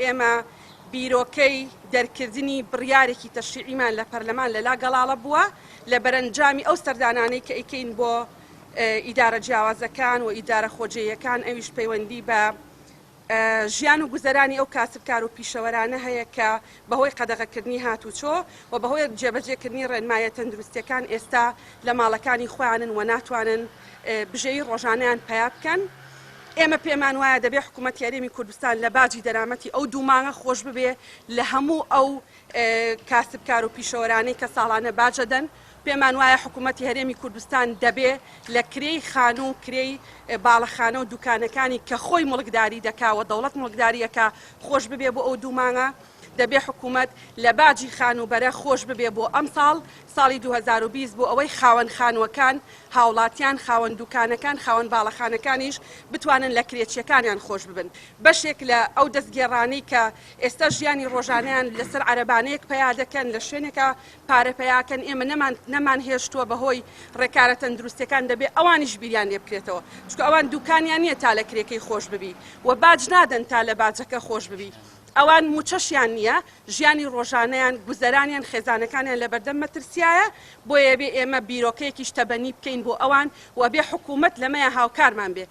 ئێمە بیرۆکەی دەرکردنی بڕیارێکی تەشریعیمان لە پەرلەمان لەلا گەڵاڵە بووە لە بەرەنجامی ئەو سەردانانەی کە ئەیکەین بۆ ئیدارە جیاوازەکان و ئیدارە خۆجێیەکان، ئەویش پەیوەندی بە ژیان و گوزەرانی ئەو کاسبکار و پیشەوەرانە هەیە کە بەهۆی قەدەغەکردنی هاتوچۆ و بەهۆی جێبەجێکردنی ڕێنمایە تەندروستیەکان ئێستا لە ماڵەکانی خۆیانن و ناتوانن بژێوی ڕۆژانەیان پەیا بکەن. ئێمە پێمان وایە دەبێ حکوومەتی هەرێمی کوردستان لە باجی دەرامەتی ئەو دوو مانگە خۆش ببێ لە هەموو ئەو کاسبکار و پیشەوەرانەی کە ساڵانە باج ئەدەن. پێمان وایە حکوومەتی هەرێمی کوردستان دەبێ لە کرێی خانوو و کرێی باڵەخانە و دوکانەکانی کە خۆی موڵکداری دەکا و دەوڵەت موڵکداری ئەکا خۆش ببێ بۆ ئەو دوو مانگە. دەبێ حکوومەت لە باجی خانووبەرە خۆش ببێ بۆ ئەمساڵ، ساڵی 2020، بۆ ئەوەی خاوەن خانووەکان، هاوڵاتیان، خاوەن دوکانەکان، خاوەن باڵەخانەکانیش بتوانن لە کرێچییەکانیان خۆش ببن. بەشێک لە ئەو دەستگێڕانەی کە ئێستا ژیانی ڕۆژانەیان لەسەر عەرەبانەیەک پەیا دەکەن، لە شوێنێکا پارە پەیاکەن، ئێمە نەمان نەمانهێشتووە بەهۆی ڕێکارە تەندروستییەکان دەبێ ئەوانیش بیریان لێ بکرێتەوە، چونکە ئەوان دوکانیان نییە تا لە کرێکەی خۆش ببی و باج نادەن تا لە باجەکە خۆش ببی. ئەوان موچەشیان نییە، ژیانی ڕۆژانەیان، گوزەرانیان، خێزانەکانیان لەبەردەم مەترسیایە، بۆیە بێ ئێمە بیرۆکەیەکیش تەبەنی بکەین بۆ ئەوان و بێ حکوومەت لەمەیا هاوکارمان بێ.